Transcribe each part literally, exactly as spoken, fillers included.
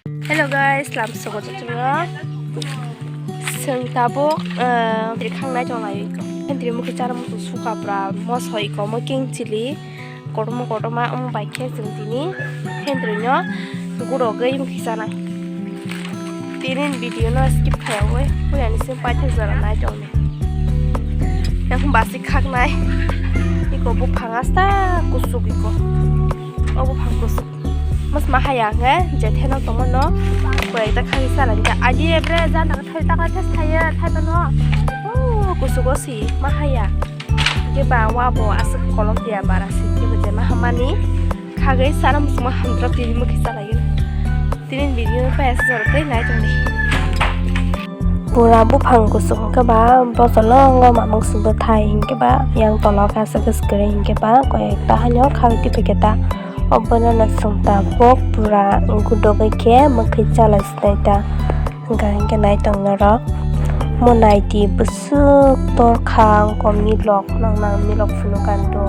Hello guys, lam sogo jotono. Chwng tabuk, ah, twi khangnai tonglai. Hentri mukhe chara muchung suka pura mosoi komo king chili. Kotorma kotorma wng bai khe chwng tini hentri no gurogwi mukhe chanai. Tini video no skip khaiyawi, puyani se paithak jora nai tongni. Yang basi khaknai. Iko buphang asta kusuk iko. O buphang kusuk. Mas mahaya hwnkhe je theno tongmano koi ekta khagwi salai kha. Aji ebre jana thai ta kha thai thai ta no. O kusugo si mahaya. Hwnkhe ba wa bo aswk kolom dia bara si hwnkhe je mahamani khagwi sana musuma hamdra tini mukhi salai. Tini video no paya se jora tei nai tongdi. Pura buphang kusuk hwnkhe ba bosolongo mamung sungwi thai hwnkhe ba yang tola o kaisa kwswk kwrwi hwnkhe ba koi ekta haino khagwi twi phai khe ta. Obono no chwng tabuk pura gudugwi khe mwkhwi chalai sinai ta. Hwnkha hwnkhe naitong norok mo naidi bwswk torkha wngkha milok nang nang milok phunukha do.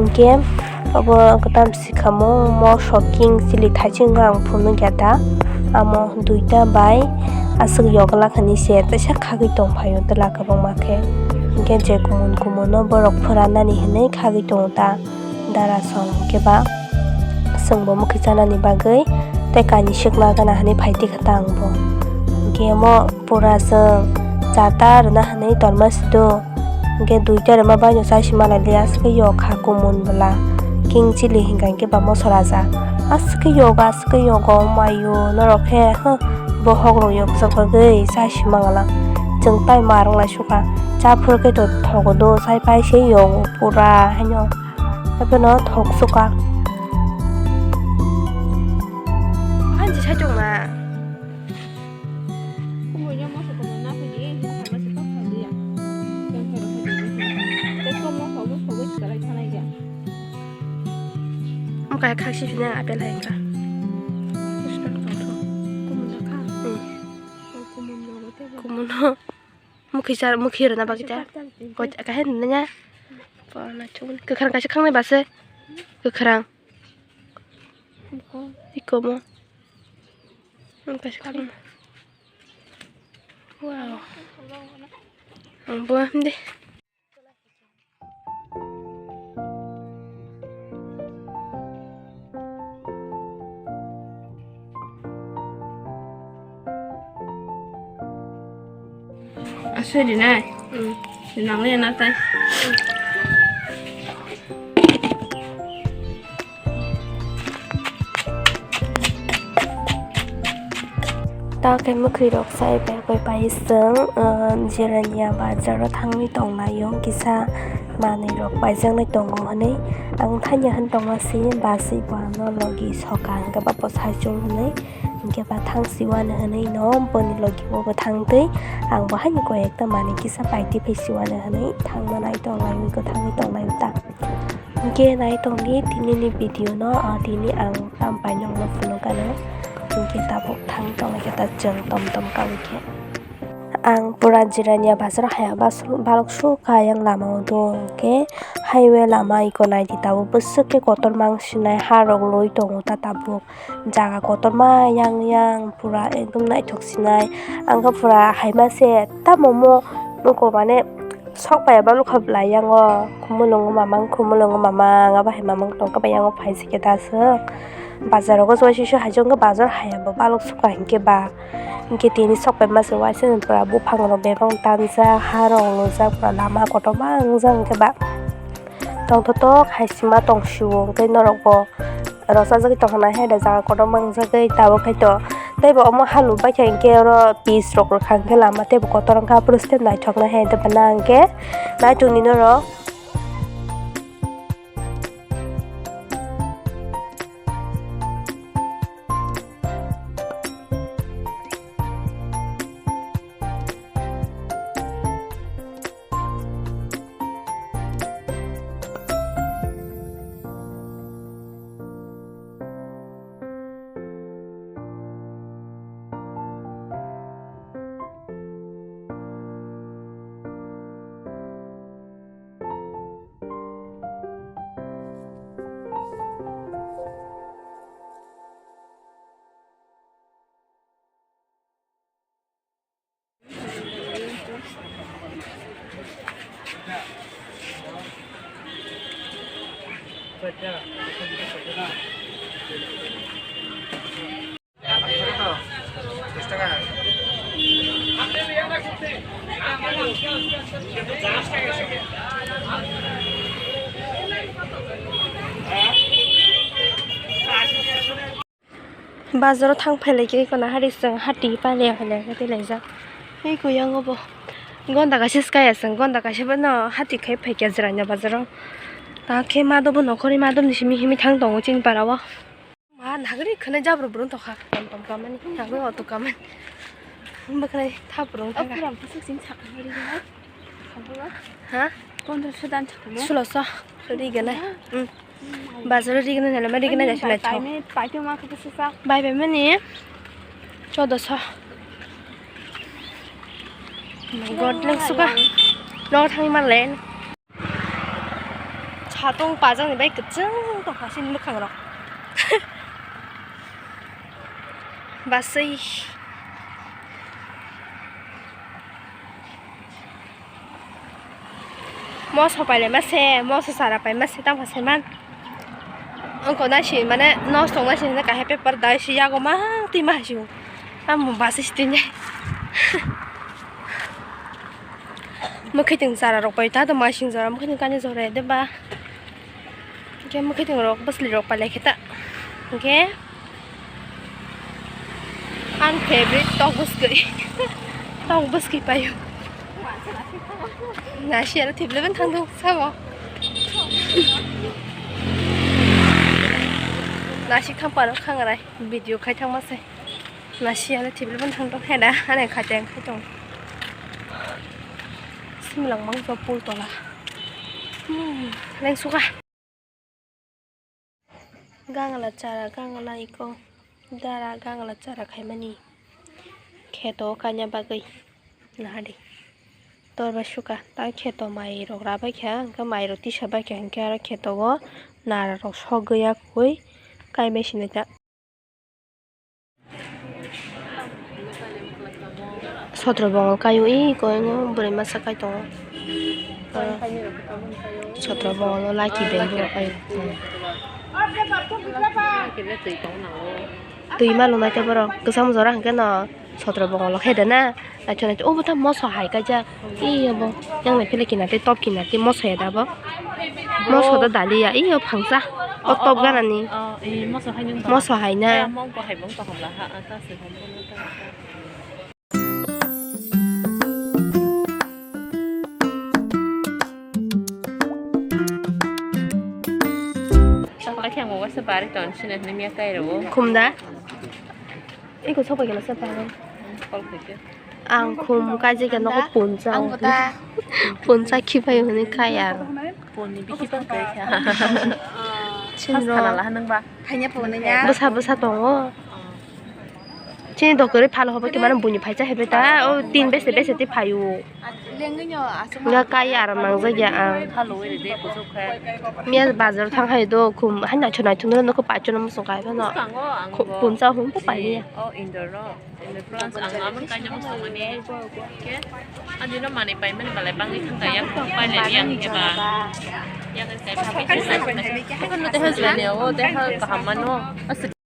Hwnkhe obo kwtam sikha mo moso king chili thaichung ang phunukya ta. Amo duita bai aswk yogla khani se teisa khagwi tongphaio twla kwbangma khe. Hwnkhe je kumun kumun no borok phwranani hinwi khagwi tongo ta. Dara song hwnkhe ba chwngbo mwkhwi chanani bagwi tei kainwi swkna gana hinwi phai tikha ta ang bo. Hwnkhe omo pura chwng charta rwna hinwi torma si do. Hwnkhe duita rwma bai no chai si malai liya aswk khe yok kha kumun bwla. King chili hwnkha hwnkhe ba moso raja. Aswk khe yogo aswk khe yogo mayo norok khe huh, bohok rok yok chok bagwi chai si mangala. Chwng tai ma rwng lai sukha. Cha phuru khe to thogo do chai pai se yogo pura haino. Haikhe no thok suka. Hanji sai tong na. Mokhe khak si phina apple hai kha. Hmm. Kumun no. Mukhi char, mukhi rwna bagwi ta. Koi kahai nanya. Pona chukni kwkhwrang kaisa khangnai base. Kwkhwrang. Iko mo. Ang kaisa khangnai. Wow. Ang bo hamdi. Aswk rinai? Hmm. Rinang le na tai. Ta khe mwkhwi rok sai bai koi pai chwng, ah, Jirania bazar o thangwi tong lai o kisa manwi rok paijaknai tongo hwnwi ang thanya hwn tongma si bus bai bo ano logi soka hwnkhe ba bwsai chwng hwnwi hwnkhe ba thang siwani hwnwi no boni logi o bo thang twi ang bo haino koi ekta manwi kisa pai twi phai siwani hwnwi thangma nai tong lai o kwthangwi tong lai o ta. Hwnkhe nai tongdi tinini video no, ah, tini ang tam pai nokno phunukgano. Hwnkhe tabuk thang tonglaikhe ta chwng tom tom kabwi khe. Ang pura Jirania bazar haya bas-, balok sukha yang lama o do hwnkhe highway lama iko naidi tabuk bwswk khe kotor mang sinai ha rok loi tongo ta tabuk. Jaga kotorma yang yang pura ekdom naithok sinai. Ang khe pura haima se tamo mo nuko mane sok pai aba lukha bwlai yango khumulwngo mamang khumulwngo mamang abo hai mamang tongkha bai yango phai se khe ta aswk bazar rogo se waisa se hai jongkha bazar hai abo balok sukha hinkhe ba hinkhe tini sok pai ma se waisa pura buphang rok bebak tangjak ha rok nujak pura lama kotorma wngjak hinkhe ba tongthotok hai sima tong sio hinkhe norok bo. Rosajagwi tongkha nai hai da jaga kotorma wngjagwi tabuk hai to teibo omo halu baikha hinkhe oro pitch rok rwkha hinkhe lama teibo kotor wngkha aphuru step naithoknai hai da bana hinkhe naitukni norok. Bazaro thang phailai khe kono hari chwng hati pailai phailai khe tei laijak. Tei kuyang obo gonda kaisa swkaya chwng, gonda kaisa bono hati khai phaikya jwraino bazaro. Ta khe mado bo nokhorwi mado ni simi himwi thang tongo chini para o. Ma nagri khwnai jabra bwrwng tongkha, tom tom kamani, nagri auto kamani. Bwkhwnai thap bwrwng thangkha. Ha? Pondroso dan sakhumo. Suloso, riganai. Hmm. Bazaro riganai nalama riganai jasa naithok. Bai bai mani chodoso. Oh my God, lengsuka. Lo thangwi manle. Satung pajakni bai kwchwng tongkha chini mwkhangrok. Baswi. Moso pailai mase, moso sara pai mase, tamo se man. Wngkha nasi mane nosto wngna sini kahai paper dai si yago ma twi ma hasi. Tamo baswi si twi. Mwkhwtwng chara rok pai ta, to masing jora mwkhwtwng kani jora de ba. Hwnkhe mwkhwtwng rok bwsli rok palai khe ta. Hwnkhe ani favorite tok bwskwi. Tok bwskwi paio. Nasi aro thwiblai ban thangdo sabo. Nasik thang paro khangarai video khai thangma se. Nasi aro thwiblai ban thangdo khe da, ani khaiteng khai tong. Simlang mangso pul tola. Hmm, lengsuka. Gangla chara, gangla iko dara, gangla chara khaimani kheto kaina bagwi nahadi torbai suka. Ta kheto mai rok rabai kha, hwnkhe mai rok tisa bai kha, hwnkhe aro kheto o nara rok sogwi ya kwi kaibai sinai ta. Sotro bongol kaio, i koingo bwrwi masa kai tongo. Oro sotro bongol o laki beng borok kaio. Twi ma lwnai tei borok kwcham jora hwnkhe no sotro bongol o khe de na. Naithok naithok, obo ta moso hai kaijak. Iyo bo. Yang nai philai kina tei top kina tei moso ya da bo. Moso da daliya. Iyo phangsa. O top ganani. Moso hai na. Khumda. Eko sopai kena se paro. Ang khum kaijak ya nogo puncha. Puncha khipai hwnwi kai ang. Sinro bwsa bwsa tongo. Chini doktori phalo hobo khe mano buini phaisa hebai ta. O tin bese bese tei phaio. Nga kai aram nangjak ya ang. Miya bazar thang hai do khum hai naithok naithok no nokho paichano muchung kai phano. Puncha hum po pai ya. Ani no manwi paimani belai bangwi thangkha, yak pailai yang khe ba. Yak khe kaiba. Haphano tei hajlani o tei ha kaham mano. Aswk